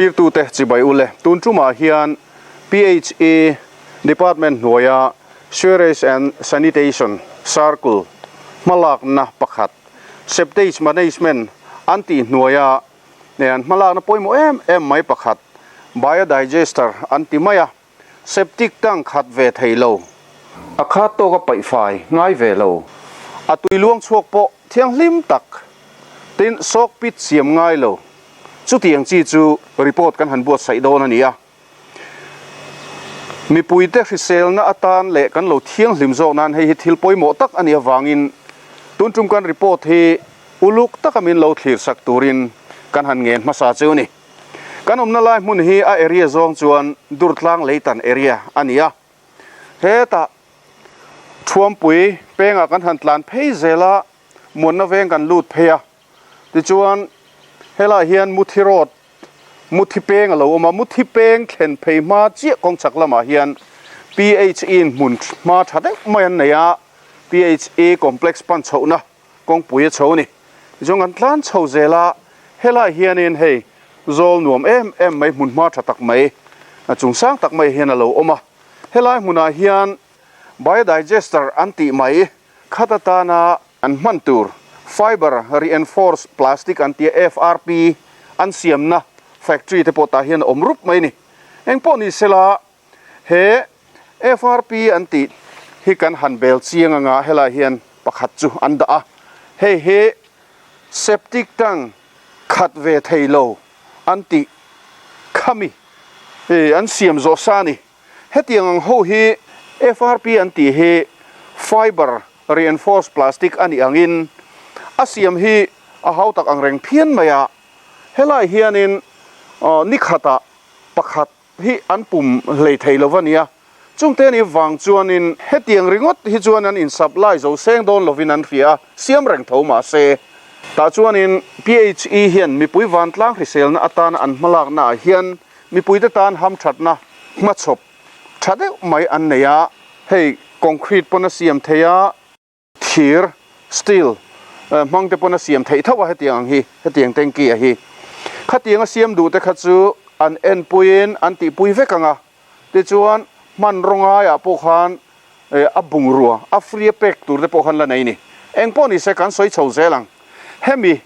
Thlirtute chibai ule, tun tumah hian PHE Department hnuaia Sewerage and Sanitation Circle hmalakna pakhat Septage Management an tih hnuaia an hmalakna pawimawh em em mai pakhat Biodigester an ti mai a. Septic tank khat ve thei lo. A khat tawk a paih fai ngai ve lo. A tui luang chhuak pawh thianghlim tak. Tin, soak pit siam ngai lo. Chutiang chi chu report kan han buatsaih dawn a ni a. Mipuite hriselna atan leh kan lo thianghlim zawk nan hei hi thil pawimawh tak a nih avangin tun tum kan report hi uluk taka min lo thlirsak turin kan han ngen hmasa cheu a ni. Kan awmna lai hmun hi a area zawng chuan Durtlang Leitan area a ni a. Hetah Thuampui pengah kan han tlan phei zel a, Muanna veng kan lut phei a. Tichuan helaiah hian Muthi Road, Muthi peng a lo awm a, Muthi peng thlen phei hma chiah kawng chhak lamah hian PHE in hmun hma tha deuh mai an nei a, PHE complex pan chhohna Kawngpui a chho a ni. Tichuan kan tlan chho zel a, helai hianin hei zawl nuam em em mai hmun hma tha tak mai chung sang tak mai hian a lo awm a. Helai hmunah hian biodigester an tih mai khat atana an hman tur fiber reinforced plastic an tia FRP an siamna factory te pawh tah hian a awm rup mai a ni. Engpawh ni sela He FRP an tih hi kan han bel chiang anga helai hian pakhat chu an dah a, hei hi septic tank khat ve thei lo an tih khami an siam zawh sa a ni. Hetiang ang ho hi FRP an tih hi fiber reinforced plastic a nih angin a siam hi a hautak ang reng phian mai a, helai hianin ni khatah pakhat hi an pum hlei thei lo va nia. Chungte ni vang chuanin hetiang ringawt hi chuan an in-supply zo seng dawn lovin an hria a, siam reng tho mah se. Tah chuanin PHE hian mipui vantlang hriselna atana an hmalaknaah hian mipuite tan hamthatna hmachhawp tha deuh mai an nei a, hei concrete pawn a siam thei a, Thir, steel, hmang te pawn a siam theih tho a hetiang ang hi, hetiang tanky a hi. Khatiang a siam duh te kha chu an enpuiin an tihpui vek ang a, tichuan hmanraw ngaiah pawh khan a bungrua, a free a pek tur te pawh khan la nei a ni. Eng pawh ni se kan sawi chho zel ang. Hemi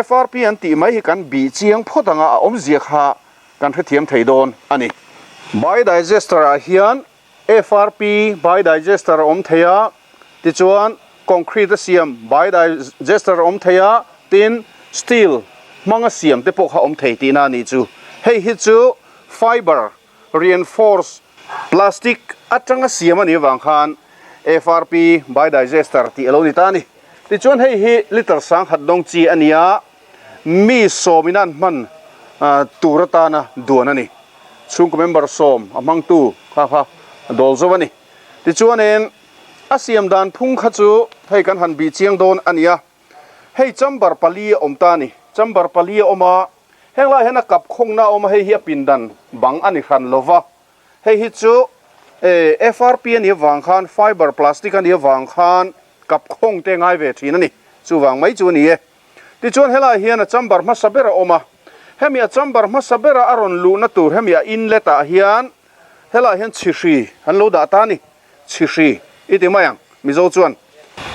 FRP an tih mai hi kan bih chiang phawt ang a, a awmzia kha kan hrethiam thei dawn a ni. Biodigester ah hian FRP biodigester a awm thei a, tichuan concrete a siam biodigester a awm thei a, tin steel hmanga siam te pawh kha a awm thei tihna a nih chu. Hei hi chu fiber reinforced plastic atanga siam a nih avang khan FRP biodigester tih a lo ni ta a ni. Tichuan hei hi liter sangkhat dawng chi a ni a, mi sawmin an hman tur atana duan a ni. Chhungkaw member sawm a hmangtu kha kha a dawl zo a ni. Tichuanin a siam dan phung kha chu hei kan han bih chiang dawn a ni a. Hei chamber pali a awm ta a ni. Chamber pali a awm a, heng lai hian a kap khawngna a awm a, hei hi a pindan bang a ni hran lo va. Hei hi chu FRP a nih avang khan fiber plastic a nih avang khan kap khawng te ngai ve thin a ni. Chuvang mai chu a ni e. Tichuan helaiah hian a chamber hmasa ber a awm a, hemi a chamber hmasa bera a rawn luhna tur hemi a inlet ah hian helaiah hian chhihri an lo dah ta a ni, chhihri i ti mai ang Mizo chuan.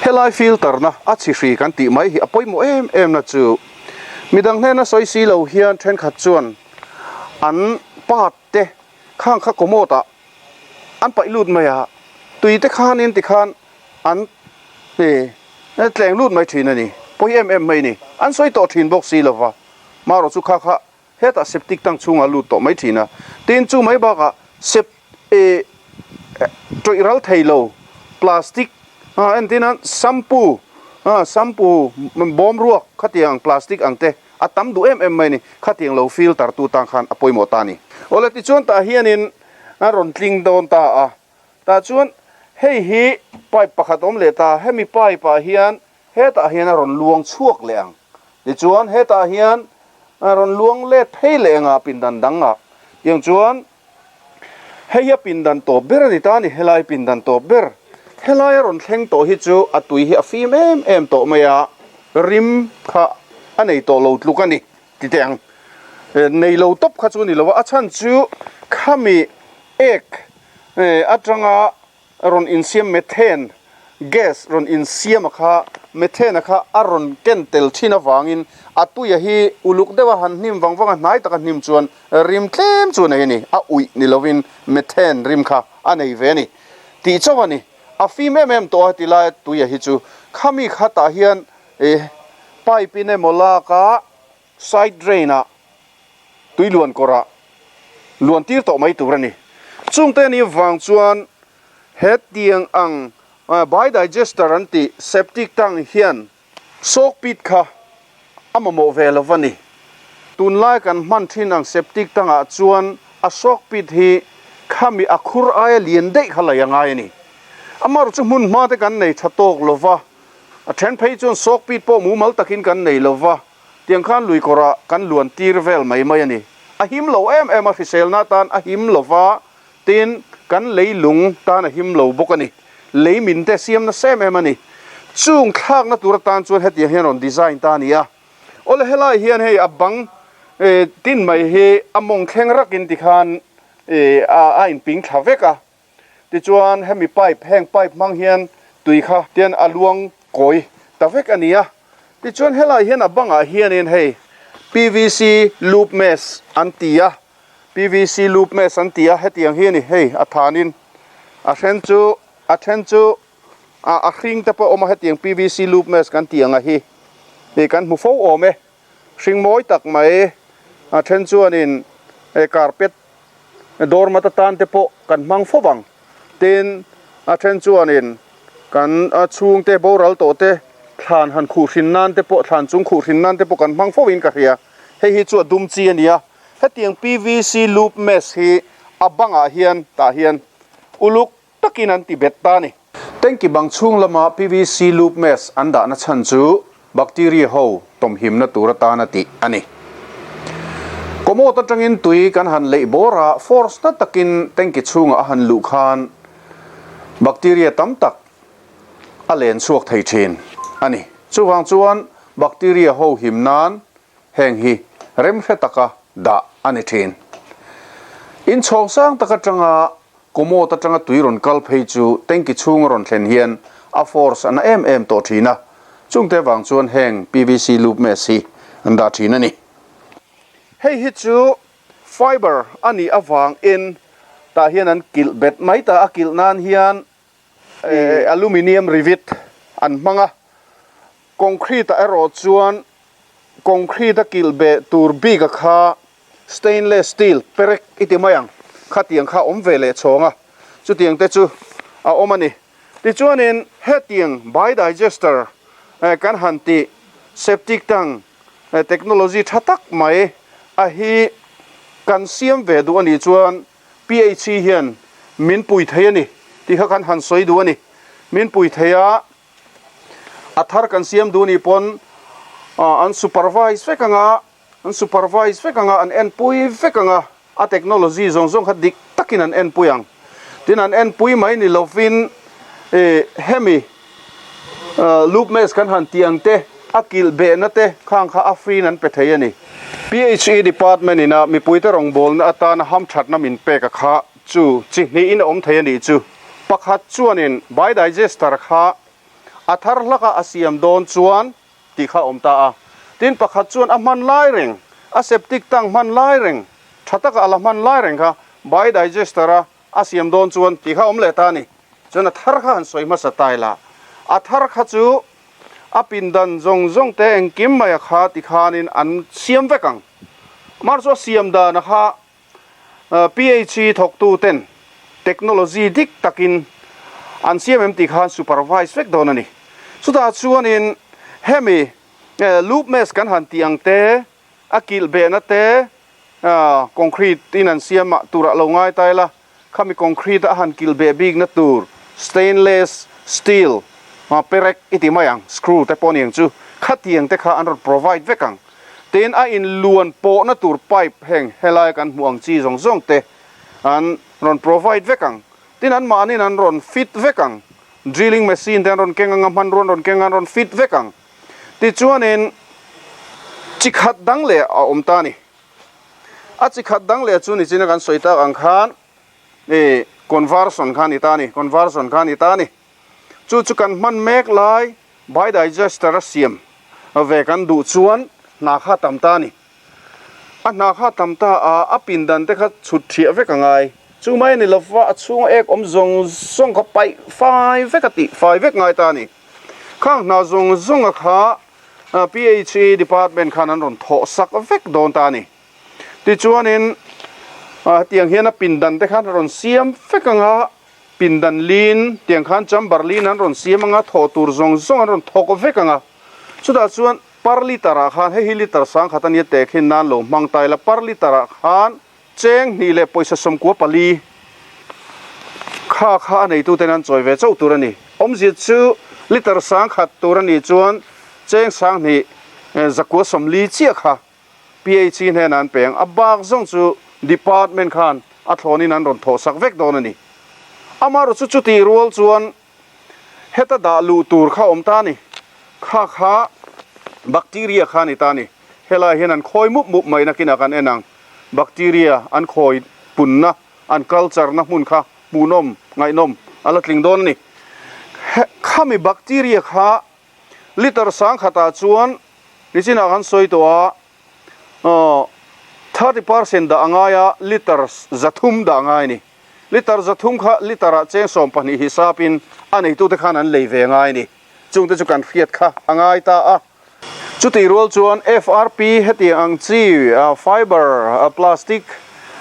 Helai filter na a chhihri kan tih mai hi a pawimawh em em na chu midang hnena sawi si lo hian thenkhat chuan an part te khang kha commode ah an paih lut mai a, tui te khanin tikhan an tleng lut mai thin a ni, pawi em em mai a ni. An sawi tawh thin bawk si lova, marawh chu kha kha hetah septic tank chhungah lut tawh mai thin a. Tin, chu mai bakah sep eh tawih ral thei lo plastic entir nan shampoo shampoo bawm ruak khatiang plastic ang te a tam duh em em mai a ni. Khatiang lo filter tu tan khan a pawimawh ta a ni. Awle tichuan tah hianin a rawn tling dawn ta a. Tah chuan hei hi pipe pakhat awm leh ta, hemi pipe ah hian hetah hian a rawn luang chhuak leh ang. Tichuan hetah hian a rawn luang let phei leh ang a pindan dang ah. Tiang chuan hei hi a pindan tawp ber a ni ta a ni, helai pindan tawp ber. Helai a rawn thleng tawh hi chu a tui hi a fim em em tawh mai a, rim kha a nei tawh lo tluk a ni. Ti teh ang. Nei lo tawp kha chu a ni lo a, a chhan chu khami ek atanga rawn insiam methane gas rawn insiam a kha methane a kha a rawn ken tel thin avangin a tuia hi uluk deuha han hnim vang vang a, hnai taka hnim chuan rim tlem chu a nei a ni, a uih ni lovin methane rim kha a nei ve a ni tih chauh a ni. A fim em em tawh a ti lai tuia hi chu khami khatah hian pipe in emaw lak a Side drain ah tui luan kawr ah luan tir tawh mai tur a ni. Chungte ni vang chuan hetiang ang biodigester an tih septic tank hian sawk pit kha a mamawh ve lo va ni. Tunlai kan hman thin ang septic tank ah chuan a sawk pit hi khami a khur aia lian daih kha lei a ngai a ni. Amaherawhchu chu hmun hma te kan nei tha tawk lo va, a then phei chuan sawk pit pawh mumal takin kan nei lo va. Tiang khan lui kawrah kan luan tir vel mai mai a ni. A him lo em em a, hriselna atan a him lo va, tin kan leilung tan a him lo bawk a ni. Lei min te siam nasa em em a ni. Chung thlakna tur atan chuan hetiang hian rawn design ta a ni a. Awle helai hian hei a bang tin mai hi a mawng thleng rakin tikhan a inping thla vek a. Tichuan hemi pipe, heng pipe hmang hian tui kha tian a luang kawi ta vek a ni a. Tichuan helai hian a bangah hianin hei PVC loop mesh an ti a, PVC loop mesh an ti a, hetiang hi a ni hei a thanin a then chu a then chu a hring te pawh a awm a, hetiang PVC loop mesh kan tih ang a hi ih kan hmu fo awm e. Hring mawi tak mai a then chuanin carpet Doormat atan te pawh kan hmang fo vang. Tin, a then chuanin kan chhungte boral tawh te thlan han khuh hrin nan te pawh, thlan chung khuh hrin nan te pawh kan hmang fo in ka hria. Hei hi chu a dum chi a ni a. Hetiang PVC loop mesh hi a bangah hian tah hian uluk takin an ti bet ta a ni. Tanki bang chhung lama PVC loop mesh an dahna chhan chu bacteria ho tawmhimna tur atana tih a ni. Commode atangin tui kan han leih bawr a, force na takin tanki chhungah a han luh khan bacteria tam tak a len chhuak thei thin a ni. Chuvang chuan bacteria ho him nan Heng hi remhre taka dah a ni thin. Inchhawng sang tak atanga commode atanga tui rawn kal phei chu tanki chhung a rawn thlen hian a force a na em em tawh thin a, chungte vang chuan heng PVC loop mesh hi an dah thin a ni. Hei hi chu fiber a nih avangin tah hian an kilh bet mai ta, a kilh nan hian aluminium rivet an hmang a, concrete ah erawh chuan Concrete a kilh beh tur bik a kha stainless steel perek i ti mai ang, khatiang kha awm ve leh chhawng a, chutiang te chu a awm a ni. Tichuanin hetiang biodigester kan han tih septic tank technology tha tak mai a hi kan siam ve duh a nih chuan PHE hian min pui thei a ni tih kha kan han sawi duh a ni. Min pui thei a. A thar kan siam duh nih pawn an supervise vek anga, an supervise vek anga, an enpui vek anga, a technology zawng zawng kha dik takin an enpui ang. Tin an enpui mai ni lovin hemi loop mesh kan han tih ang te, a kilh behna te khang kha a free in an pe thei a ni. PHE department ina mipuite rawngbawlna atana hamthatna min pek a kha Chu chi hnihin a awm thei a nih chu. Pakhat chuanin biodigester kha a thar hlaka a siam dawn chuan tih kha a awm ta a. Tin, pakhat chuan a hman lai reng, a septic tank hman lai reng, tha taka a la hman lai reng kha biodigester a a siam dawn chuan tih kha a awm leh ta a ni. Chuan a thar kha han sawi hmasa ta ila, a thar kha chu a pindan zawng zawng te engkim mai a kha tikhanin an siam vek ang. Amaherawhchu a siam dan a kha PHE thawktu ten technology dik takin an siam em tih khan supervise vek dawn a ni. Chutah chuanin hemi loop mesh kan han tih ang te, a kilh behna te, concrete in an siam ah turah lo ngai ta ila, khami concrete a han kilh beh bikna tur stainless steel perek i ti mai ang, screw te pawh ni ang chu, khatiang te kha an rawn provide vek ang. Tin, a inluan pawhna tur pipe heng helai kan hmuh ang chi zawng zawng te an rawn provide vek ang. Tin, anmahniin an rawn fit vek ang. Drilling machine te an rawn keng ang a, hmanrua an rawn keng ang a, an rawn fit vek ang. Tichuanin chi khat dang leh a awm ta a ni. A chi khat dang leh chu nichina kan sawi tak ang khan ih conversion kha a ni ta a ni, conversion kha a ni ta a ni. Chu chu kan hman mek lai biodigester a siam ve kan duh chuan hna kha a tam ta a ni. A hna kha a tam ta a, a pindan te kha chhut thiah vek a ngai. Chu mai a ni lova, a chhunga ek awm zawng zawng kha paih fai vek a tih fai vek ngai ta a ni. Khang hna zawng zawnga kha PHE department khan an rawn thawh sak vek dawn ta a ni. Tichuanin hetiang hian a pindan te khan a rawn siam vek ang a, pindan lin tiang khan chamber lin an rawn siam ang a, thawh tur zawng zawng an rawn thawk vek ang a. Chutah chuan per litre ah khan hei hi litre sangkhat a nia tehkhin nan lo hmang ta ila, per litre ah khan Cheng hnih leh pawisa 94 kha kha a neituten an chawi ve chauh tur a ni. Awmzia chu litre 1000 tur a nih chuan cheng 20 140 chiah kha PHE hnenah an peng. A bak zawng chu department khan a thlawnin an rawn thawhsak vek dawn a ni. Amaherawhchu chu chutih rual chuan Heta dah luh tur kha awm ta a ni. Kha kha bacteria kha a ni ta a ni. Helai hian an khawi mup mup mai nakinah kan en ang. Bacteria an khawi punna, an culture na hmun kha hmuhnawm, ngaihnawm a la tling dawn a ni. Khami bacteria kha liter 1000 ah chuan nichinah kan sawi tawh a, 30% dah a ngai a, liter 300 dah a ngai a ni. Litre 300 kha litre ah cheng 12 hisapin a neitute khan an lei ve ngai a ni. Chungte chu kan hriat kha a ngai ta a. Chutih rual chuan FRP hetiang ang chi fiber plastic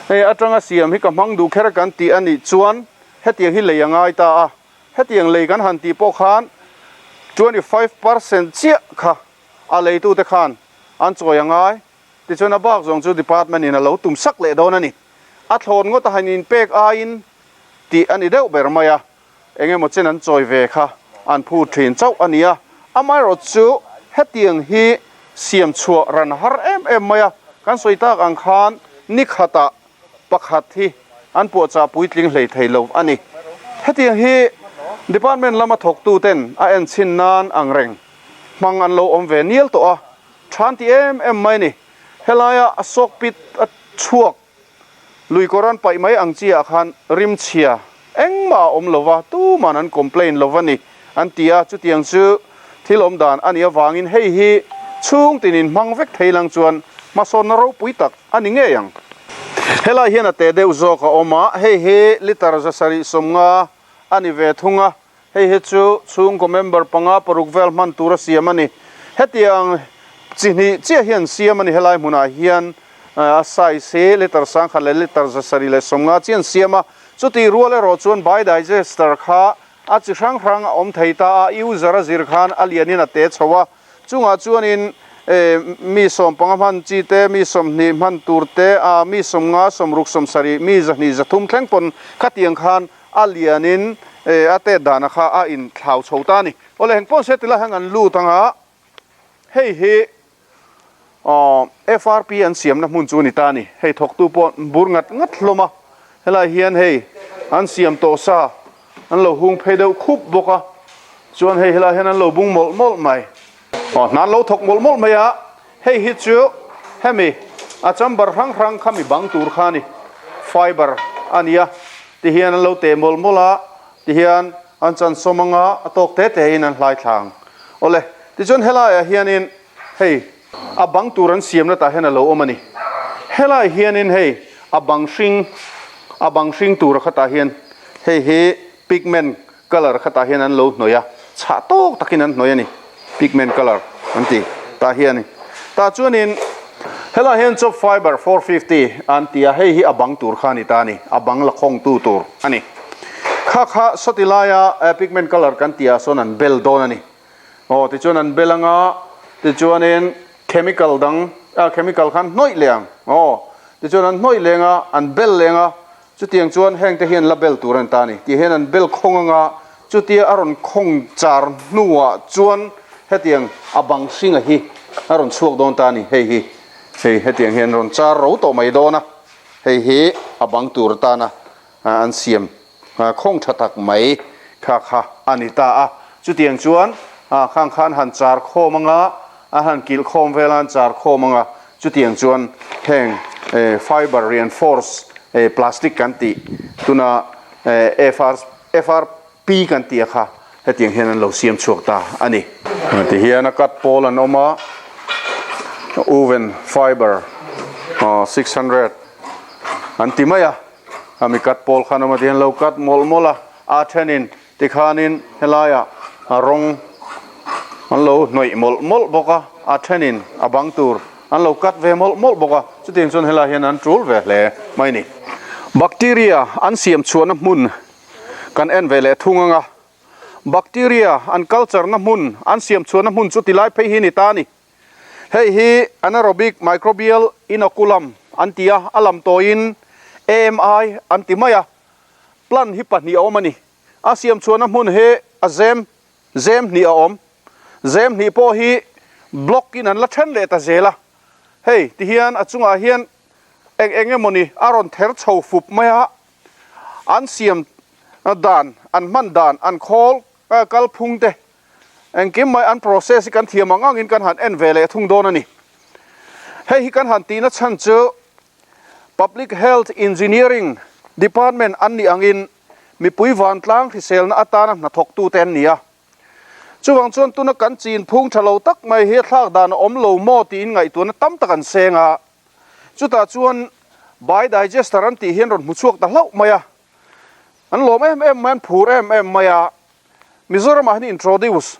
atanga siam hi ka hmang duh kher kan tih a nih chuan hetiang hi lei a ngai ta a. Hetiang lei kan han tih pawh khan 25% chiah kha a leitute khan an chawi a ngai. Tichuan a bak zawng chu department in a lo tum sak leh dawn a ni. A thlawn ngawt a han inpek aiin tih a ni deuh ber mai a, eng emaw chen an chawi ve kha an phut thin chauh a ni a. Amaherawh chu hetiang hi siam chhuah ran har em em mai a, kan sawi tak ang khan ni khatah pakhat hi an puahchah puitling hlei thei lo a ni. Hetiang hi department lama thawktuten a enchhin nan ang reng hmang an lo awm ve nial tawh a, than ti em em mai a ni. Helaia a sawkpit a chhuak lui kawr an paih mai ang chi ah khan rimchhia engmah a awm lova, tuman an complain lo va ni an ti a, chutiang chu thil awm dan a nih avangin hei hi chhung tinin hmang vek thei lang chuan hmasawnna ropui tak a ni ngei ang. Helai hian a teh deuh zawk a awm a, hei hi litre 750 a ni ve thung a, Hei hi chu chhungkaw member panga paruk vel hman tura siam a ni. Hetiang chi hnih chiah hi an siam a ni. Helai hmunah hian a size hi litre 1000 leh litre 750 chi an siam a. Chutih rual erawh chuan biodigester kha a chi hrang hrang a awm thei ta a, user a zir khan a lianin a te chho a. Chungah chuanin mi 15 hman chi te, mi 20 hman tur te, mi 50, 60, 70, mi 200, 300 thleng pawn khatiang khan A lianin a tet dana kha a inthlau chho ta a ni. Awle heng pawn se tila heng an lut anga hei hi FRP an siamna hmun chu a ni ta a ni. Hei thawktu pawh bur ngat ngat hlawm a, helai hian hei an siam tawh sa an lo hung phei deuh khup bawk a, chuan hei helai hian an lo bung mawlh mawlh mai. Aw hna an lo thawk mawlh mawlh mai a, hei hi chu hemi a chamber hrang hrang kha mi bang tur kha a ni, fiber a ni a. Ti hian an lo teh mawlh mawlh a, ti hian an chan sawm anga a tawk te te in an hlai thla ang. Awle, tichuan helaiah hianin hei a bang tur an siamna tah hian a lo awm a ni. Helai hianin hei a bang hring, a bang hring tura khatah hian hei hi pigment colour khatah hian an lo hnawih a, chhah tawk takin an hnawih a ni, pigment colour an ti tah hian. Tah chuanin helaiah hian chop fibre 450 an ti a, hei hi a bang tur kha a ni ta a ni, a bang la khawngtu tur a ni. Kha kha sawti laia pigment colour kan tihah sawn an bel dawn a ni. Aw tichuan an bel anga tichuanin chemical dang, chemical khan hnawih leh ang, aw tichuan an hnawih leh anga an bel leh anga Chutiang chuan hengte hian la bel tur a ni ta a ni. Tih hian an bel khawng anga chutia a rawn khawng char hnuah chuan hetiang a bang hringa hi a rawn chhuak dawn ta a ni. Hei hi hei hetiang hian rawn char ro tawh mai dawn a, hei hi a bang tur atana an siam khawng tha tak mai kha kha a ni ta a. Chutiang chuan khang khan han char khawm anga a han kilh khawm vel a, an char khawm anga chutiang chuan heng. Fiber reinforced plastic kan tih tuna FRP kan tih a kha hetiang hian an lo siam chhuak ta a ni. Tihian a cut pawl an awm a, woven fiber 600 an ti mai a, a mi cut pawl khan awm a tihian lo cut mawlh mawlh a, a thenin Tikhanin helaiah a rawng an lo hnawih mawlh mawlh bawk a, a thenin a bang tur an lo cut ve mawlh mawlh bawk a, chutiang chuan helai hian an tul ve hle mai ni. Bacteria an siam chhuahna hmun kan en ve leh thung ang a, bacteria an culture na hmun an siam chhuahna hmun chu tilai phei hi ni ta a ni. Hei hi anaerobic microbial inoculum an ti a, a lam tawiin AMI an ti mai a. Plan hi pahnih a awm a ni. A siam chhuahna hmun hi a zem zem hnih a awm. Zem hnih pawh hi block in an la then leh ta zel a. Hei ti hian a chungah hian eng eng emawni a rawn ther chho fup mai a. An siam dan, an hman dan, an khawl kalphung te engkim mai an process hi kan thiam ang angin kan han en ve leh thung dawn a ni. Hei hi kan han tihna chhan chu Public Health Engineering Department an nih angin mipui vantlang hriselna atana hnathawktute an ni a. Chuvang chuan tuna kan chin phung tha lo tak mai hi thlak dan a awm lo maw tiin ngaihtuahna tam tak an seng a. Chutah chuan Biodigester an tih hian rawn hmu chhuak ta hlauh mai a. An lawm em em mai, an phur em em mai a. Mizoramah hian introduce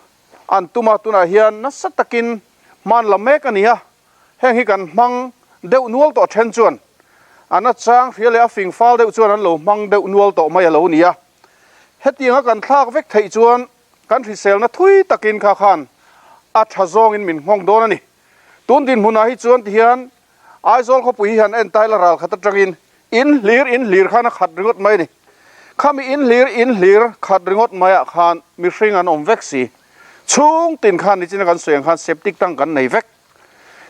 an tum a, tunah hian nasa takin hman la mek a ni a. Heng hi kan hmang deuh nual tawh then chuan a nachang hria leh a fing fal deuh chuan an lo hmang deuh nual tawh mai a lo ni a. Hetianga kan thlak vek theih chuan kan hriselna thui takin kha khan a tha zawngin min nghawng dawn a ni. Tun dinhmunah hi chuan tihian Aizawl khawpui hi han en taila ral khat atangin in hlir in hlir khan a khat ringawt mai a ni. Khami in hlir in hlir khat ringawt maiah khan mihring an awm vek si. Chhung tin khan nichina kan sawi ang khan septic tank kan nei vek.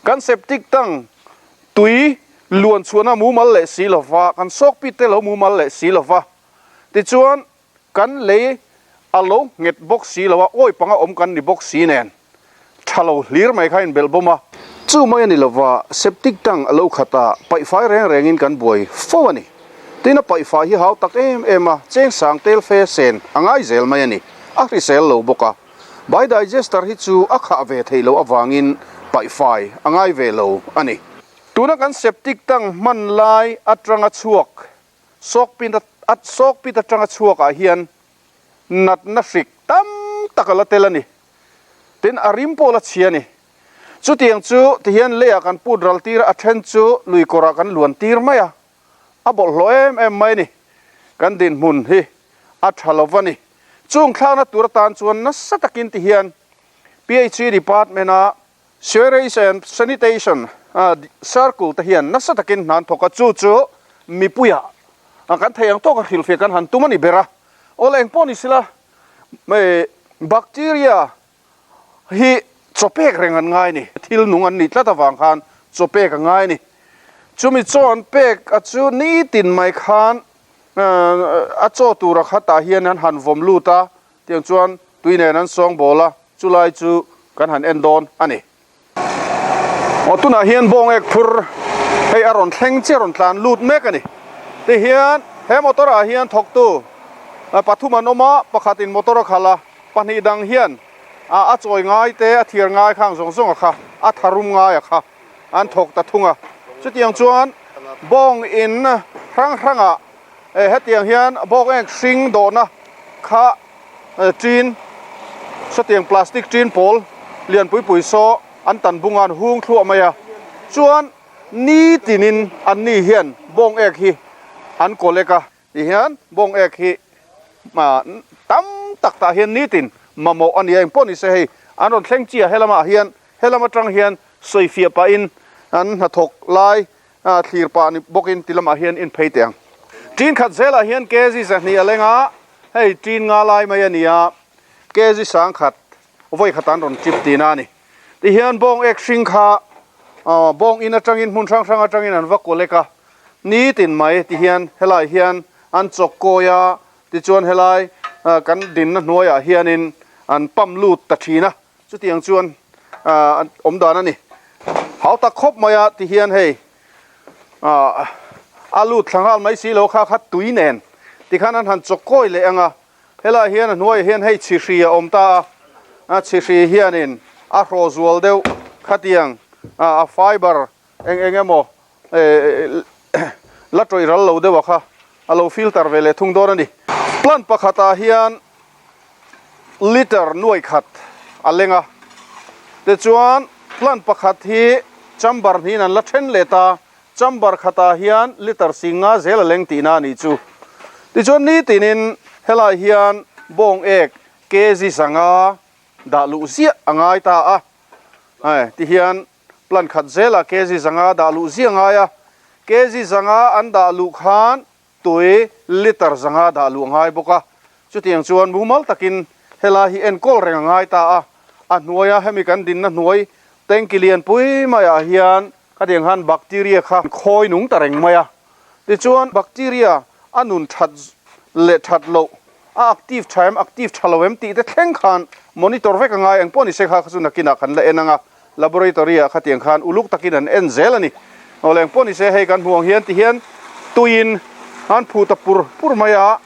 Kan septic tank tui luan chhuahna mumal leh si lova, kan sawkpit te lo mumal leh si lova, tichuan kan lei a lo nghet bawk si lo a, awi panga awm kan ni bawk si nen tha lo hlir mai kha inbelh bawm a. Chu mai a ni lova, septic tank a lo khat a, paihfai reng rengin kan buai fo a ni. Tin a paihfai hi hau tak em em a, cheng sang tel fe sen a ngai zel mai a ni, a hrisel lo bawk a. Biodigester hi chu a khah ve theih loh avangin paihfai a ngai ve lo a ni. Tuna kan septic tank hman lai atanga chhuak sawkpit sawkpit atanga chhuakah hian natna hrik tam tak a la tel a ni. Tin a rim pawh la chhia a ni. Chutiang chu tihian leiah kan put ral tir a, a then chu lui kawrah kan luan tir mai a, a bawlhhlawh em em mai a ni. Kan dinhmun hi a tha lo va ni. Chung thlakna tur atan chuan nasa takin ti hian PHE Department a Sewerage and Sanitation Circle te hian nasa takin hna an thawk a, chu chu mipuiah kan thei ang tawk a hrilhfiah kan han tum a ni ber a. Awle engpawh ni sila bacteria hi chaw pek reng an ngai a ni. Thil nung an nih tlat avang khan chaw pek a ngai a ni. Chumi chaw an pek a chu nitin mai khan a chaw tura khatah hian an han vawm lut a, tiang chuan tui nen an sawng bawl a, chulai chu kan han en dawn a ni. Aw tunah hian bawng ek phur hei a rawn thleng chiah a rawn tlan lut mek a ni. Tihian he motor ah hian thawktu pathum an awm a, pakhatin motor a khalh a, pahnih dang hian a chawi ngai te a thiar ngai khang zawng zawng a kha a tharum ngai a kha an thawk ta thung a. Chutiang chuan bawng in hrang hrangah hetiang hian bawng ek hring dawhna kha Tin, sawtiang plastic tin pawl lian pui pui saw an tan bung a an hung thluah mai a, chuan nitinin an ni hian bawng ek hi an collect a, tihian bawng ek hi tam tak tah hian nitin mamawh a ni a, engpawh ni se hei an rawn thleng chiah helamah hian helam atang hian sawifiah pahin an hnathawk lai thlir pah ni bawkin ti lamah hian in phei teh ang. Tin khat zelah hian kg 200 a leng a, hei tin nga lai mai a ni a, kg 1000 vawi khat an rawn chip tihna a ni. Tihian bawng ek hring kha bawng in atangin hmun hrang hrang atangin an va collect a, nitin mai tihian helai hian an chawk kawi a, tichuan helai kan dinna hnuaiah hianin an pump lut ta thin a. Chutiang chuan awm dan a ni. Hau tak khawp mai a ti hian hei Ah a lut thla nghal mai si lo kha kha tui nen tikhan an han chawkawi leh ang a, helaiah hian a hnuaiah hian hei chhihri a awm ta a, a chhihri hianin a hraw zual deuh khatiang ah a fiber eng eng emaw eh la tawih ral lo deuh a kha a lo filter ve leh thung dawn a ni. Plant pakhatah hian liter nuai khat a leng a, tichuan plant pakhat hi chamber hnihin an la then leh ta, chamber khatah hian liter singa zel a leng tihna a nih chu. Tichuan nitinin helai hian bawng ek kg zanga dah luh ziah a ngai ta a, hei tihian plant khat zelah kg zanga dah luh ziah a ngai a, kg zanga an dah luh khan Tui liter zanga dah luh a ngai bawk a, chutiang chuan mumal takin helai hi enkawl reng a ngai ta a, a hnuaia hemi kan dinna hnuai tanki lianpui maiah hian khatiang khan bacteria kha khawi nung ta reng mai a, tichuan bacteria a nun that leh that loh a active tha em active tha lo em tih te thleng khan monitor vek a ngai ang pawh ni se kha kha chu nakinah kan la en ang a. Laboratory ah khatiang khan uluk takin an en zel a ni. Aw leng pawh ni se hei kan hmuh ang hian tihian tuiin an phu ta pur pur mai a,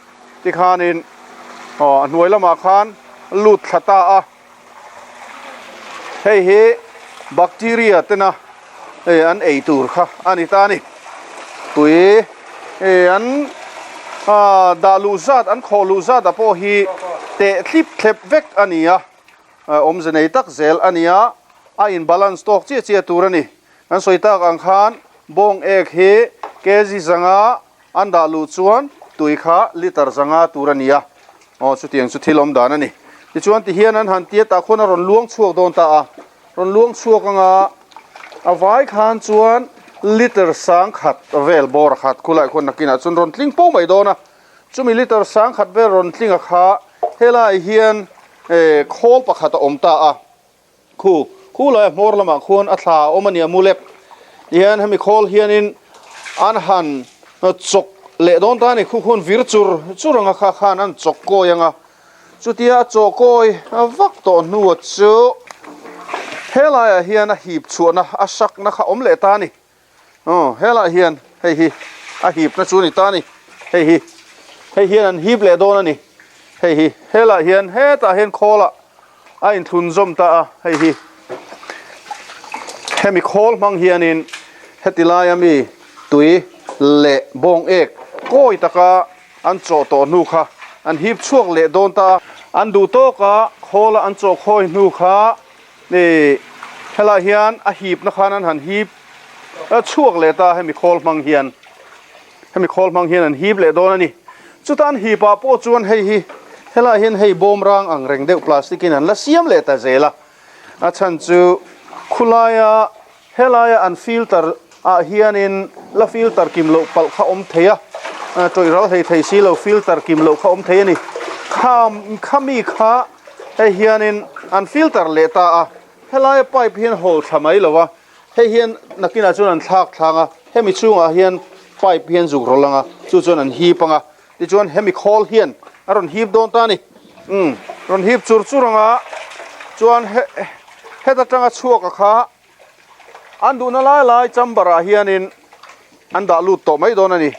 tikhanin aw a hnuai lamah khan lut thla ta a. Hei hi bacteria tena hei an ei tur kha a ni ta a ni. Tui hei an dah luh zat an khawh luh zat ah pawh hi teh thlip thlep vek a ni a. Awmze nei tak zel a nia, a in balance tawk chiah chiah tur a ni. Kan sawi tak ang khan bawng ek hi kg zanga an dah luh chuan tui kha liter zanga tur a ni a, aw chutiang chu thil awm dan a ni. Tichuan tihian an han tia tah khuan a rawn luang chhuak dawn ta a, rawn luang chhuak anga a vai khan chuan liter sang khat vel bawr a khat khulai khuan nakinah chuan rawn tling po mai dawn a. Chumi liter sang khat vel rawn tling a kha helaiah hian khawl pakhat a awm ta a, khu khu laia hmawr lamah khuan a thla a awm a nia mulep tihian hemi khawl hianin an han chawk leh dawn ta a ni, khu khuan vir chur chur anga kha khan an chawk kawi anga chutia a chaw kawi vak tawh hnuah chu helaiah hian a hip chhuahna a sakna kha awm leh ta a ni. Aw helaiah hian hei hi a hipna chu a ni ta a ni hei hi hei hian an hip leh dawn a ni hei hi helaiah hian hetah hian khawlah a inthlun zawm ta a hei hi hemi khawl hmang hianin heti laia mi tui leh bawng ek kawi taka an chawh tawh hnu kha an hip chhuak leh dawn ta a an duh tawka khawla an chawh khawi hnu kha Ih helaiah hian a hipna khan an han hip a chhuak leh ta hemi khawl hmang hian hemi khawl hmang hian an hip leh dawn a ni chuta an hip ah pawh chuan hei hi helaiah hian hei bawm rang ang reng deuh plastic in an la siam leh ta zel a a chhan chu khulaia Helaia an filter ah hianin la filter kim loh palh kha awm thei a, tawih ral hlei thei si lo filter kim loh kha awm thei a ni. Kha khami kha hei hianin an filter leh ta a, helaia pipe hian hawl thla mai lo a, hei hian nakinah chuan an thlak thlang a, hemi chhungah hian pipe hian zuk rawlh ang a, chu chuan an hip ang a, tichuan hemi khawl hian a rawn hip dawn ta a ni. Umm rawn hip chur chur ang a, chuan heta tanga chhuak a kha An duhna lai lai chamber ah hianin an dah lut tawh mai dawn a ni.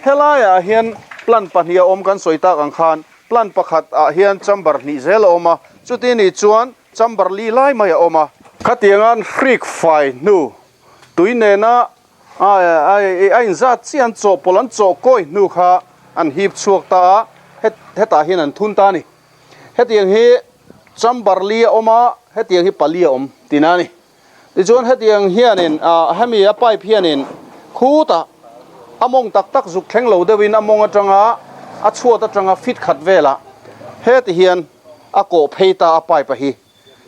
Helaiah hian plant pahnih a awm kan sawi tak ang khan plant pakhat ah hian chamber hnih zel a awm a, chuti nih chuan chamber li lai mai a awm a. Khatianga an hrik fai hnu tui nena a inzat chiah an chawhpawlh an chawh kawi hnu kha an hip chhuak ta a, hetah hian an thun ta a ni. Hetiang hi chamber li a awm a, hetiang hi pali a awm tihna a ni. Tichuan hetiang hianin ah hemi a pipe hianin khutah a mawng tak tak zuk thleng lo deuhin a mawng atanga a chhuat atanga fit khat velah heti hian a kawh phei ta a pipe a hi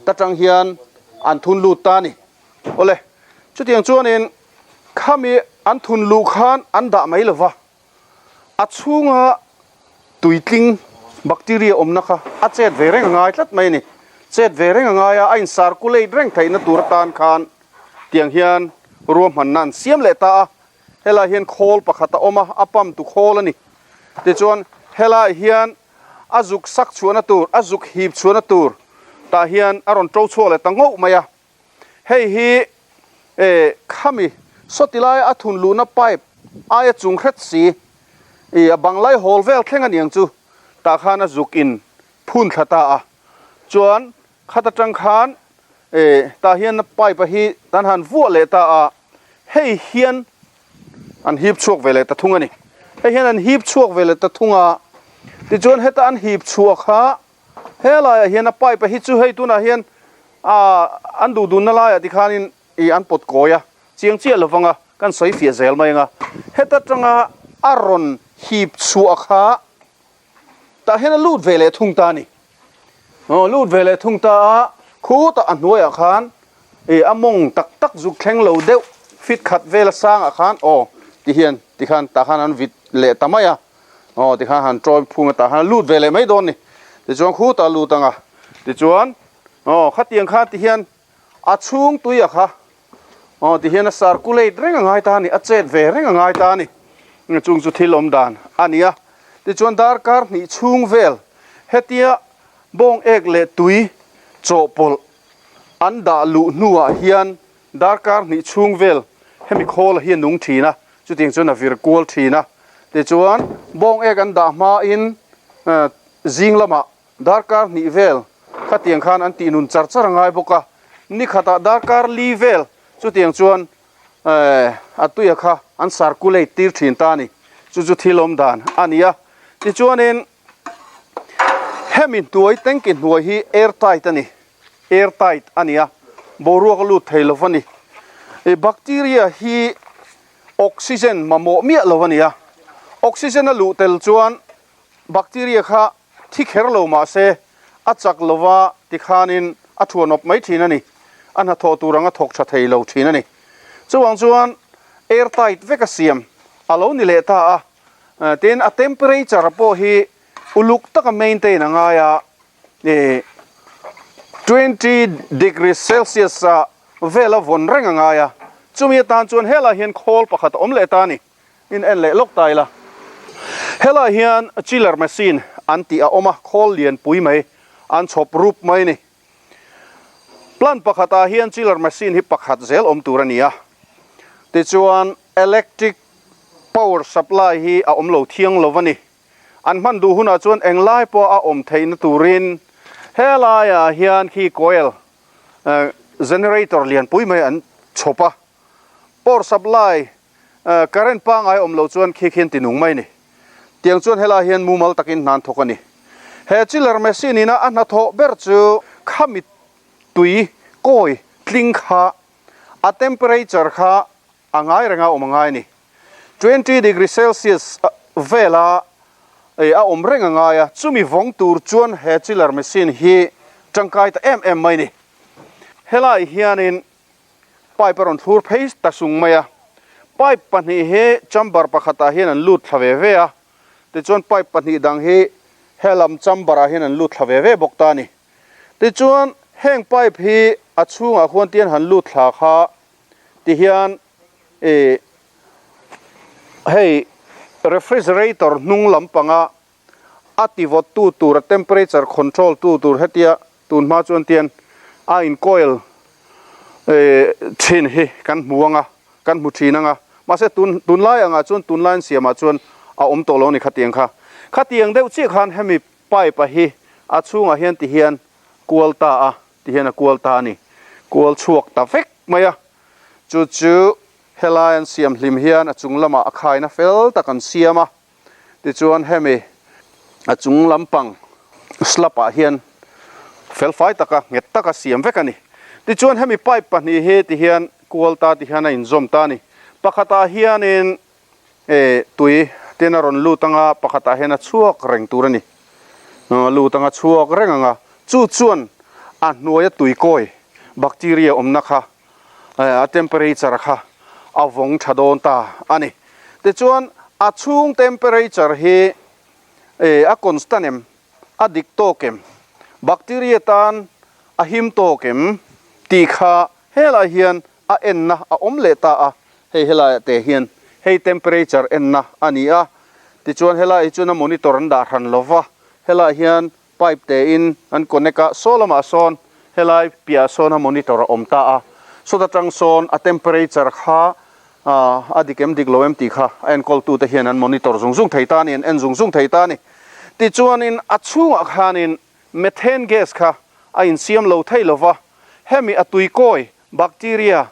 ta tang hian an thun lut ta a ni. Awle, chutiang chuanin khami an thun luh khan an dah mai lova. A chhunga tuitling bacteria awmna kha a chet ve reng a ngai tlat mai a ni. Chet ve reng a ngai a, a in circulate reng theihna tur atan khan tiang hian ruahmanna an siam leh ta a. Helaiah hian khawl pakhat a awm a, a pump tu khawl a ni. Tichuan helaiah hian a zuk sak chhuahna tur, a zuk hip chhuahna tur tah hian a rawn to chhuak leh ta ngauh mai a. Hei hi eh khami Sawti laia a thun luhna pipe aia chung hret si, ih a bang lai hawl vel thleng a niang chu tah khan a zuk in phun thla ta a. Chuan khat atang khan eh tah hian pipe a hi kan han vuah leh ta a, hei hian an hip chhuak ve leh ta thung a ni. Hei hian an hip chhuak ve leh ta thung a, tichuan heta an hip chhuah kha he laiah hian a pipe a hi chu hei tunah hian ah an duh dunna laiah tikhanin ih an pawt kawi a, chiang chiah lo vang a, kan sawi fiah zel mai ang a. Heta tanga a rawn hip chhuah kha Tah hian a lut ve leh thung ta a ni. Aw, lut ve leh thung ta a, khutah a hnuaiah khan ih a mawng tak tak zuk thleng lo deuh fit khat vela sangah khan aw ti hian ti khan tah khan an vit leh ta mai a, aw ti khan han tawi phung a tah khan a lut ve leh mai dawn a ni. Tichuan khutah a lut ang a, tichuan aw khatiang khan ti hian A chhung tui a kha aw ti hian a circulate reng a ngai ta a ni, a chet ve reng a ngai ta a ni. Chung chu thil awm dan a ni a. Tichuan darkar hnih chhung vel hetia bawng ek leh tui chawhpawlh an dah luh hnuah hian darkar hnih chhung vel hemi khawl hi a nung thin a, chutiang chuan a vir kual thin a. Tichuan bawng ek an dah hmain zing lamah Darkar hnih vel khatiang khan an tih nun char char a ngai bawk a, ni khatah darkar li vel chutiang chuan a tuia kha an circulate tir thin ta a ni. Chu chu thil awm dan a ni a. Tichuanin hemi hnuai tanki hnuai hi air tight a ni, air tight a ni a, boruak a lut thei lo a ni. Bacteria hi oxygen mamawh miah lo a ni a, oxygen a luh tel chuan Bacteria kha thi kher lo mah se a chak lova tikhanin a thuanawp mai thin a ni. A hnathawh tur anga thawk tha thei lo thin a ni. Chuvang chuan air tight vek a siam a lo ni leh ta a. Tin, a temperature pawh hi uluk taka maintain a ngai a, 20 degree celsius ah vel a vawn reng a ngai a. Chumi atan chuan helaiah hian khawl pakhat a awm leh ta a ni. In en leh lawk ta ila. Helaiah hian chiller machine an tih a awm a, khawl lian pui mai an chhawp rup mai a ni. Plant pakhatah hian chiller machine hi pakhat zel awm tur a ni a. Tichuan electric power supply hi a awm lo thiang lo a ni. An hman duh hunah chuan englai pawh a awm theihna turin helaiah hian khi coil generator lian pui mai an chhawp a. Power supply Current pangai awm lo chuan khi khian ti nung mai ni. Tiang chuan helai hian mumal takin hna an thawk a ni. He chiller machine ina a hnathawh ber chu khami tui kawi tling kha a temperature kha a ngai renga awm a ngai a ni. 20 degree celsius vela a awm reng a ngai a, chumi vawng tur chuan he chiller machine hi tangkai ta em em mai ni. Helai hianin Pipe a rawn thlur phei ta sung mai a, pipe pahnih hi chamber pakhatah hian an lut thla ve ve a, tichuan pipe pahnih dang hi helam chamber ah hian an lut thla ve ve bawk ta a ni. Tichuan heng pipe hi a chhungah khuan tian han lut thla kha tihian ih hei refrigerator hnung lampanga a ti vawt tu tur a temperature control tu tur hetia tun hma chuan tian a in coil eh thin hi kan hmu anga kan hmu thin anga mahse tun tunlai angah chuan tunlai an siamah chuan a awm tawh lo a ni khatiang kha khatiang deuh chiah khan hemi pipe a hi a chhungah hian ti hian kual ta a ti hian a kual ta a ni kual chhuak ta vek mai a chu chu helai an siam hlim hian a chung lamah a khaina fel tak an siam a. Tichuan hemi a chung lampang slab ah hian felfai taka nghet taka siam vek a ni. Tichuan hemi pipe pahnih hi ti hian kual ta ti hian a inzawm ta a ni. Pakhatah hianin eh tui tin a rawn lut anga pakhatah hian a chhuak reng tur a ni. A lut anga chhuak reng anga chu chuan a hnuaia tui kawi bacteria awmna kha a temperature kha a vawng tha dawn ta a ni. Tichuan a chhung temperature hi a constant em, a dik tawk em, bacteria tan a him tawk em tih kha helai hian a enna a awm leh ta a, hei helaiah te hian hei temperature enna a ni a. Tichuan helai hi chuan a monitor an dah hran lova, helai hian Pipe te in an connect a, saw lamah sawn helai piahah sawn a monitor a awm ta a, sawt atang sawn a temperature kha A dik em dik lo em tih kha a enkawltute hian an monitor zung zung thei ta a ni, an en zung zung thei ta a ni. Tichuanin a chhungah khanin methane gas kha a insiam lo thei lo va, hemi a tuikawi, bacteria,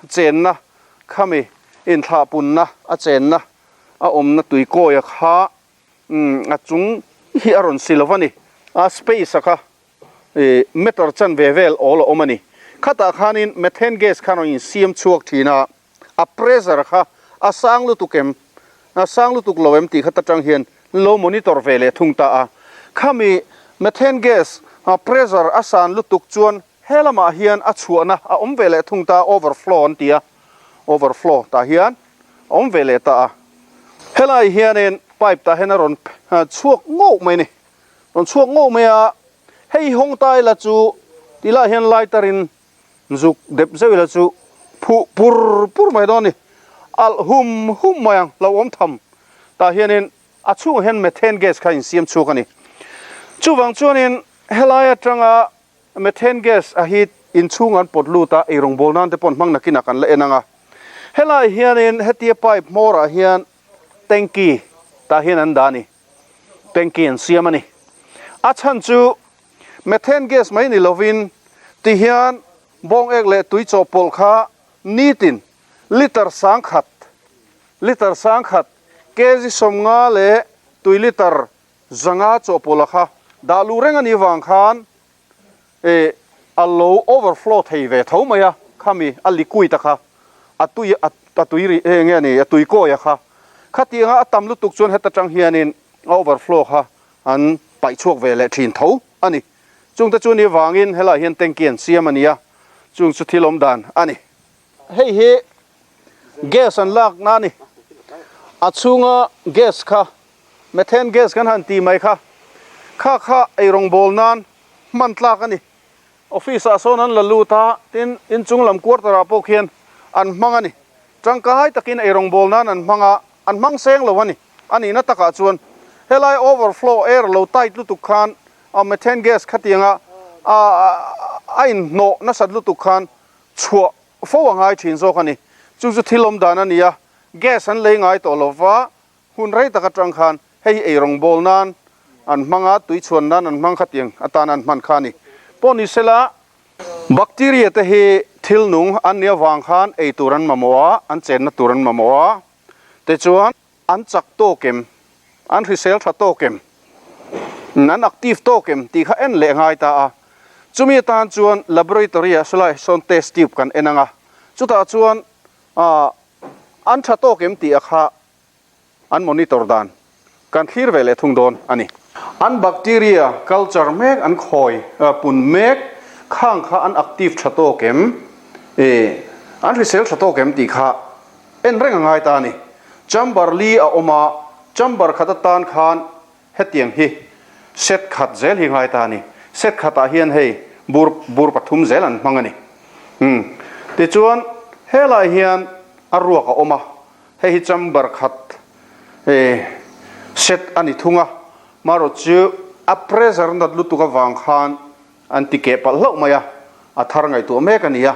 chenna khami inthlahpunna a chenna a awmna tuikawia kha a chung hi a rawn si lo va ni, a space a kha. Meter chanve vel awl a awm a ni. Khatah khanin methane gas khan rawn insiam chhuak thin a, a pressure kha a sang lutuk em, a sang lutuk lo em tih kha ta tang hian lo monitor ve leh thung ta a. Khami methane gas pressure a san lutuk chuan he lamah hian a chhuahna a awm ve leh thung ta a, overflow an ti a, overflow tah hian a awm ve leh ta a. Helai hianin pipe tah hian a rawn chhuak ngauh mai a ni. Rawn chhuak ngawh mai a, hei hawng ta ila chu ti lah hian lighter in zuk dep zeuh ila chu phuh pur pur mai dawn a ni. Alh hum hum mai ang hlauhawm tham tah hianin a chhungah hian methane gas kha a insiam chhuak a ni. Chuvang chuanin helai atanga methane gas a hi inchhung an pawt lut a, eirawng bawl nan te pawh an hmang nakinah kan la en ang a. Helai hianin hetia pipe hmawrah hian tanky tah hian an dah a ni. Tanky an siam a ni. A chhan chu methane gas mai ni lovin ti hian bawng ek leh tui chawhpawlh kha nitin litre sangkhat, litre sangkhat, kg 50 leh tui litre 500 chawhpawlha kha dah luh reng a nih vang khan Eh, a lo overflow thei ve tho mai a, khami a liquid a kha, a tui a tui ri eh nge ni, a tui kawi a kha. Khatianga a tam lutuk chuan heta tang hianin a overflow kha an paih chhuak ve leh thin tho a ni. Chungte chu ni vangin helaiah hian tanky an siam a ni a, chung chu thil awm dan a ni. Hei hi gas an lakna a ni. A chhunga gas kha, methane gas kan han tih mai kha, kha kha eirawng bawl nan hman tlak a ni. Office ah sawn an la lut a, tin inchung lam quarter ah pawh khian an hmang a ni. Tangkai takin eirawng bawl nan an hmang a, an hmang seng lo a ni. A nihna takah chuan helai overflow air lo tight lutuk khan a methane gas khatianga a a inhnawh nasat lutuk khan chhuah fo a ngai thin zawk a ni. Chu chu thil awm dan a ni a, gas an lei ngai tawh lo va, hun rei tak atang khan hei hi eirawng bawl nan an hmang a, tui chhuan nan an hmang khatiang atana an hman kha a ni. Pawh ni sela, bacteria te hi thil nung an nih avang khan ei tur an mamawh a, an chenna tur an mamawh a, tichuan an chak tawk em, an hrisel tha tawk em, an active tawk em tih kha en leh ngai ta a. Chumi atan chuan laboratory ah sawlai sawn test tube kan en ang a, chutah chuan an tha tawk em tih a kha an monitor dan kan thlir ve leh thung dawn a ni. An bacteria culture mek an khawi pun mek khang kha an active tha tawk em, an hrisel tha tawk em tih kha en reng a ngai ta a ni. Chamber li a awm a, chamber khat atan khan hetiang hi set khat zel hi ngai ta a ni. Set khatah hian hei bur bur pathum zel an hmang a ni. Umm tichuan helai hian a ruak a awm a, hei hi chamber khat set a ni thung a, marawh chu a pressure nat lutuk avang khan An ti keh palh hlauh mai a, a thar ngaihtuah mek a ni a,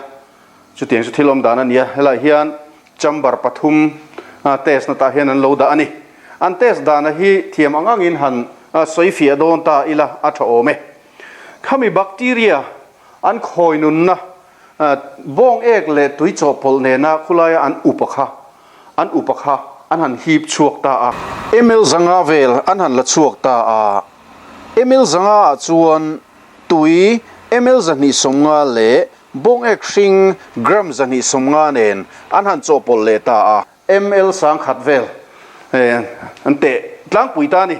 chutiang chu thil awm dan a ni a, helaiah hian chamber pathum test na tah hian an lo dah a ni. An test dana hi thiam ang angin han sawi fiah dawn ta ila a tha awm e. Khami bacteria an khawi nunna bawng ek leh tui chawhpawlh nena khulaia an up a kha an up a kha an han hip chhuak ta a. Ml zanga vel an han la chhuak ta a. Ml zanga ah chuan tui ml 250 leh bawng ek hring gram 250 nen an han chawhpawlh leh ta a. Ml 1000 vel an teh tlangpui ta a ni.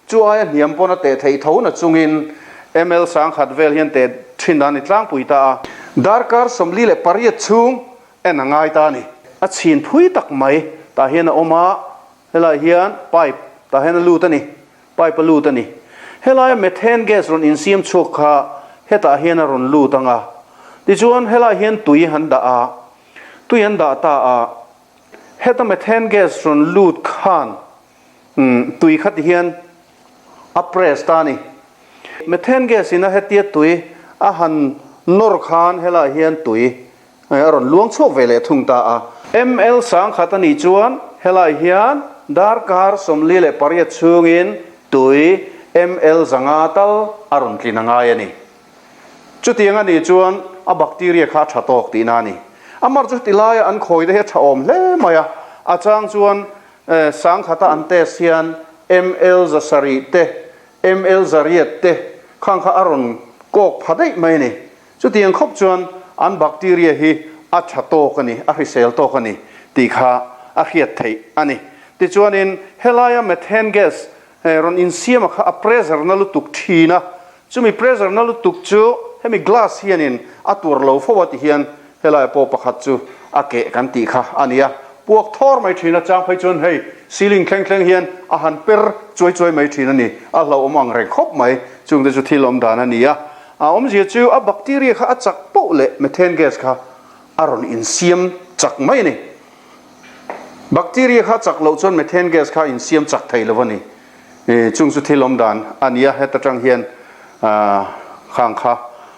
Chu aia hniam pawn a teh theih tho na chungin ml 1000 vel hian teh thin a ni tlangpui ta a. Darkar 48 chhung en a ngai ta a ni. A chhin phui tak mai tah hian a awm a, helaiah hian pipe tah hian a lut a ni. Pipe a lut a ni. Helaia methane gas rawn insiam chhuak kha hetah hian a rawn lut ang a. Tichuan helaiah hian tui han dah a, tui an dah ta a, heta methane gas rawn lut khan tui kha tihian a press ta a ni. Methane gas in a hetia tui a han nawr khan helaiah hian tui a rawn luang chhuak ve leh thung ta a. Ml 1000 a nih chuan helai hian darkar 48 chhungin tui ml 500 tal a rawn tlin a ngai a ni. Chutiang a nih chuan a bacteria kha a tha tawk tihna a ni. Amar chu tilaia an khawi te hi a tha awm hle mai a, a chang chuan 1000 a an test hian ml 700 te, ml 800 te khang kha a rawn kawk pha daih mai a ni. Chutiang khawp chuan an bacteria hi a tha tawk a ni, a hrisel tawk a ni tih kha a hriat theih a ni. Tichuanin helaia methane gas rawn insiama kha a pressure na lutuk thin a, chumi pressure na lutuk chu hemi glass hianin a tuar lo fo a ti hian helaia pawh pakhat chu a keh kan tih kha a ni a. Puak thawr mai thin a, chang phei chuan hei ceiling thleng thleng hian a han per chuai chuai mai thin a ni, a hlauhawm ang reng khawp mai, chungte chu thil awm dan a ni a. A awmzia chu a bacteria kha a chak poh leh methane gas kha a rawn insiam chak mai a ni. Bacteria kha chak loh chuan methane gas kha a insiam chak thei lo a ni. Chung chu thil awm dan a ni a, heta tang hian khang kha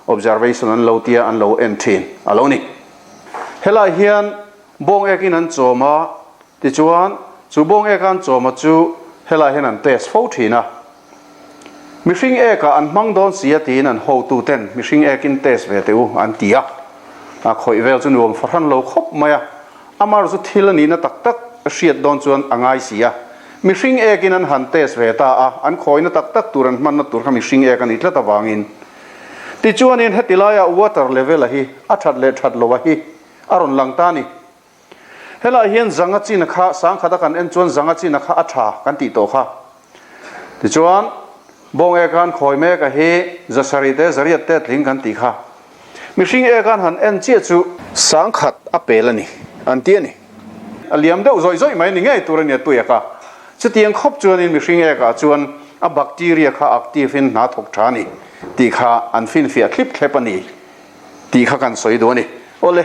observation an lo tia an lo en thin a lo ni. Helai hian bawng ekin an chawm a, tichuan chu bawng eka an chawm a chu helai hian an test fo thin a. Mihring ekah an hmang dawn si a tiin an hotuten mihring ekin test ve teh u an ti a. A khawih vel chu nuam fahran lo khawp mai a, amar chu thil a nihna tak tak hriat dawn chuan a ngai si a. Mihring ekin an han test ve ta a, an khawihna tak tak tur an hmanna tur kha mihring ek a nih tlat avangin. Tichuanin heti laiah water level a hi a that leh that lo a hi a rawn lang ta a ni. Helaiah hian zanga chin kha 1000 a kan en chuan zanga chin kha a tha kan tih tawh kha. Tichuan, bawng ek an khawi mek a hi 700 te 800 te tling kan tih kha. Mihring ek an han en chiah chu. 1000 a pel a ni an ti a ni. A liam deuh zawih zawih mai ni ngei tur a ni a tuiak a. Chutiang khawp chuanin mihring ekah chuan a bacteria kha active in hna thawk tha a ni tih kha an finfiah thlip thlep a ni tih kha kan sawi duh a ni. Awle.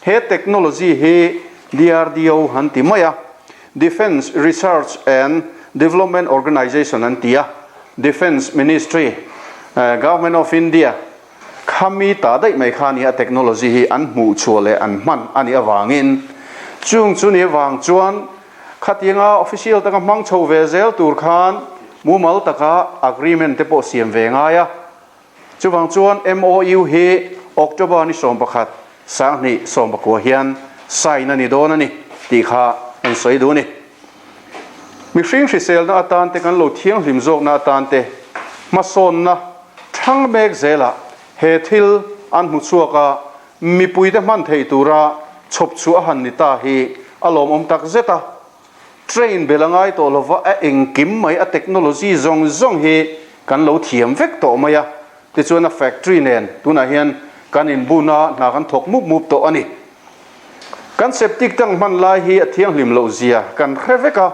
He technology hi DRDO an ti mai a, Defence Research and Development Organisation an ti a, Defence Ministry, Government of India khami ta daih mai kha a ni a, technology hi an hmuh chhuah leh an hman a nih avangin chung chu ni avang chuan khatianga official taka hmang chho ve zel tur khan mumal taka agreement te pawh siam ve ngai a. Chuvang chuan MOU hi October ni 11, 2019 hian sign a ni dawn a ni tih kha an sawi duh a ni. Mihring hriselna atan te kan lo thianghlim zawkna atan te hmasawnna thang mek zelah he thil an hmu chhuak a, mipuite hman thei tura chhawp chhuah a han ni ta hi a lawmawm tak zet a. Train bel a ngai tawh lova a engkim mai a technology zawng zawng hi kan lo thiam vek tawh mai a, tichuan a factory nen tunah hian kan inbun a, hna kan thawk mup mup tawh a ni. Kan septic tank hman lai hi a thianghlim loh zia kan hre vek a,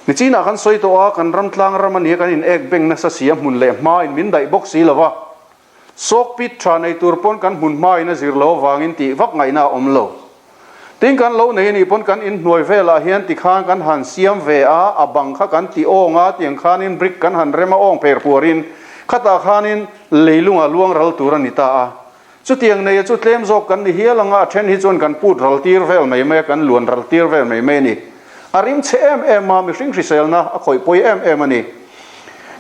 nichinah kan sawi tawh a, kan ram tlang ram a nia kan in ek beng nasa si a hmun leh hma in min daih bawk si lova, Sawk pit tha nei tur pawn kan hmun hmain a zir lo avangin tih vak ngaihna a awm lo. Tin kan lo nei anih pawn kan inhnuai velah hian tikhan kan han siam ve a, a bang kha kan ti awng a, tiang khanin brick kan han rem a awng pher puarin khatah khanin leilunga luang ral tur a ni ta a. Chutiang neia chu tlem zawk kan ni hial anga a then hi chuan kan put ral tir vel mai mai a, kan luan ral tir vel mai mai a ni. A rim chhe em em a, mihring hriselna a khawih pawi em em a ni.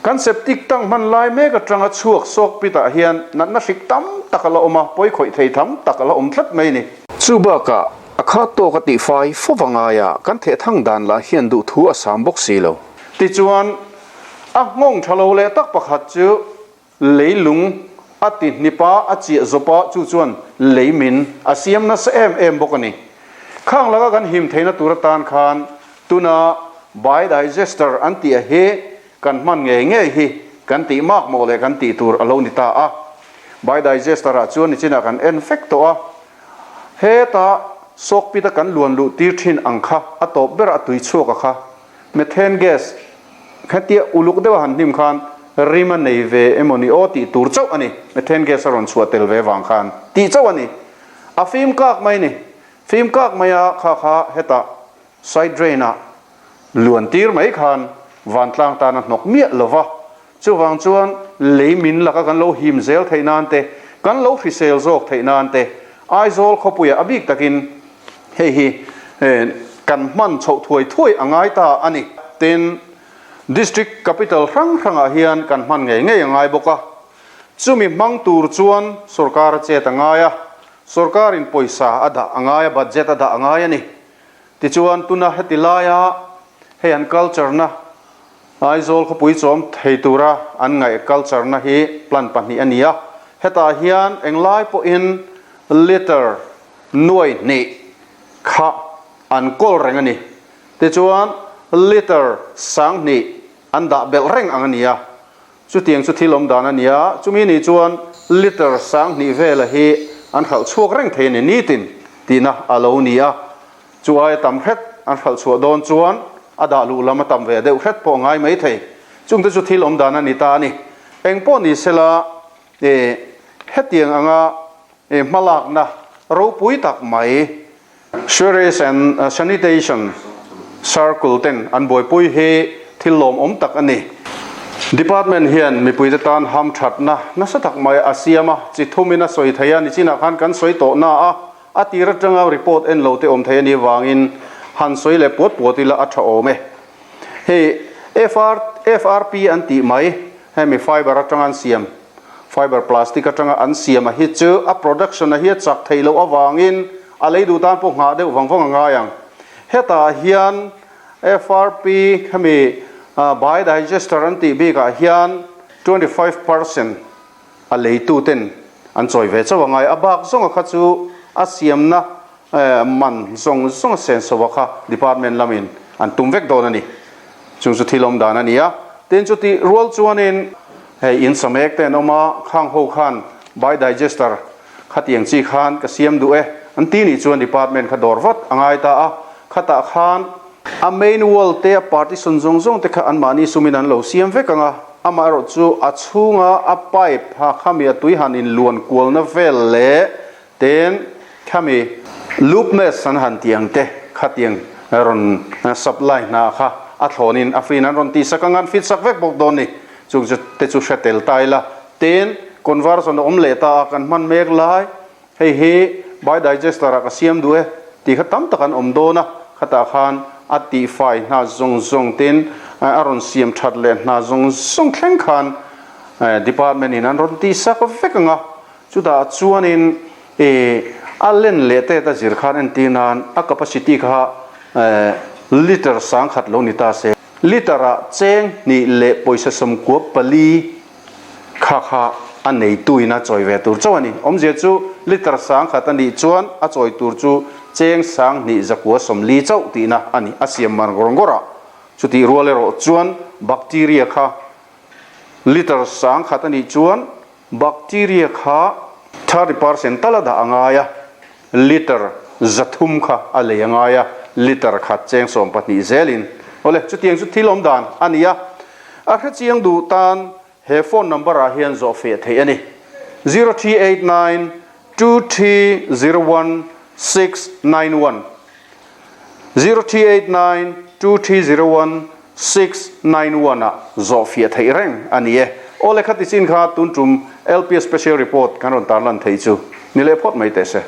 Kan septic tank hman lai mek atanga chhuak sawk pitah hian natna hrik tam tak a la awm a, pawi khawih thei tham tak a la awm tlat mai a ni. Chu bakah a khat tawk a tihfai fova ngaia kan thehthang dan lah hian duhthu a sam bawk si lo. Tichuan, a nghawng tha lo leh tak pakhat chu Leilung a ti hnip a, a chiah zawp a, chu chuan lei min a siam nasa em em bawk a ni. Khang laka kan him theihna tur atan khan tuna biodigester an tih a hi kan hman ngei ngei hi kan tih mak mawh leh kan tih tur a lo ni ta a. Biodigester ah chuan nichinah kan en fek tawh a, heta sawkpit a kan luan luh tir thin ang kha a tawp berah a tui chhuak a kha Methane gas hetia uluk deuha han hnim khan rim a nei ve emaw ni aw tih tur chauh a ni. Methane gas a rawn chhuah tel ve vang khan tih chauh a ni. A fim kak mai ni. Fim kak mai a kha kha hetah side drain ah luan tir mai khan vantlang tan a hnawk miah lo va. Chuvang chuan lei min laka kan lo him zel theih nan te, kan lo hrisel zawk theih nan te, Aizawl khawpuiah a bik takin. Hei hi kan hman chhoh thuai thuai a ngai ta a ni. Tin, District Capital hrang hrangah hian kan hman ngei ngei a ngai bawk a. Chumi hmang tur chuan sorkar a chet a ngai a, sorkarin pawisa a dah a ngai a, budget a dah a ngai a ni. Tichuan, tuna heti laia hei an culture na Aizawl khawpui chawm thei tura an ngaih culture na hi plan pahnih a ni a. Hetah hian englai pawhin litre nuai hnih kha an kawl reng a ni. Tichuan, litre sanghnih an dah belh reng ang a ni a. Chutiang chu thil awm dan a ni a, chumi ni chuan litre 2000 vela hi an hralh chhuak reng thei a ni nitin tihna a lo ni a. Chu aia tam hret an hralh chhuah dawn chuan a dah luh lam a tam ve deuh hret pawh a ngai mai thei. Chungte chu thil awm dan a ni ta a ni. Eng pawh ni sela e hetiang anga e hmalakna ropui tak mai Sewerage and Sanitation Circle ten an buaipui hi thil lawmawm tak a ni. Department hian mipuite tan hamthatna nasa tak mai a siam a, chi thumin a sawi thei a, nichinah khan kan sawi tawh na a, a tir atanga report en lo te awm thei a nih avangin han sawi leh puat puat ila a tha awm e. Hei FR, FRP an tih mai, hemi fiber atanga an siam, fiber plastic atanga an siam a hi chu a production a hi a chak theih loh avangin a lei duh tan pawh nghah deuh vang vang a ngai ang. Hetah hian FRP hemi biodigester an tih bikah hian 25% a leituten an chawi ve chauh a ngai. A bak zawnga kha chu a siamna man zawng zawng a senso a kha department lamin an tum vek dawn a ni. Chung chu thil awm dan a ni a. Tin chutih rual chuanin hei in samek te an awm a, khang ho khan biodigester khatiang chi khan ka siam duh e an ti nih chuan department kha dawr vat a ngai ta a. Khatah khan a main wall te a partition zawng zawng te kha anmahni sumin an lo siam vek ang a, amaherawh chu a chhunga a pipe ha khami a tui han inluan kualna vel leh Tin, khami loop mesh an han tih ang te khatiang rawn supply hna kha a thlawnin a free in an rawn tihsak ang a, an fit sak vek bawk dawn ni. Chung chu te chu hre tel ta ila. Tin, conversion a awm leh ta a, kan hman mek lai, hei hi biodigester ah ka siam duh e tih kha tam tak an awm dawn a, khatah khan a tihfai hna zawng zawng tin a rawn siam that leh hna zawng zawng thleng khan department in an rawn tihsak vek ang a. Chutah chuanin i a len leh tet a zir khan entir nan a capacity kha litre 1000 lo ni ta se. Litre ah cheng hnih leh pawisa 94 kha kha a neituin a chawi ve tur chauh a ni. Awmzia chu litre 1000 a nih chuan a chawi tur chu cheng 2940 chauh tihna a ni. A siam mar ngawr ngawr a, chutih rual erawh chuan bacteria kha litre 1000 a nih chuan Bacteria kha 30% tal a dah a ngai a, litre 300 kha a lei a ngai a, litre khat cheng 12 zelin. Awle, chutiang chu thil awm dan a ni a. A hrechiang duh tan he phone number ah hian zawh feh theih a ni, 0389 2301 691. 0389 2301 691 ah zawh fiah theih reng a ni e. Aw lehkha ti chin kha tun tum LPS Special Report kan rawn tarlan theih chu ni leh phawt mai teh se.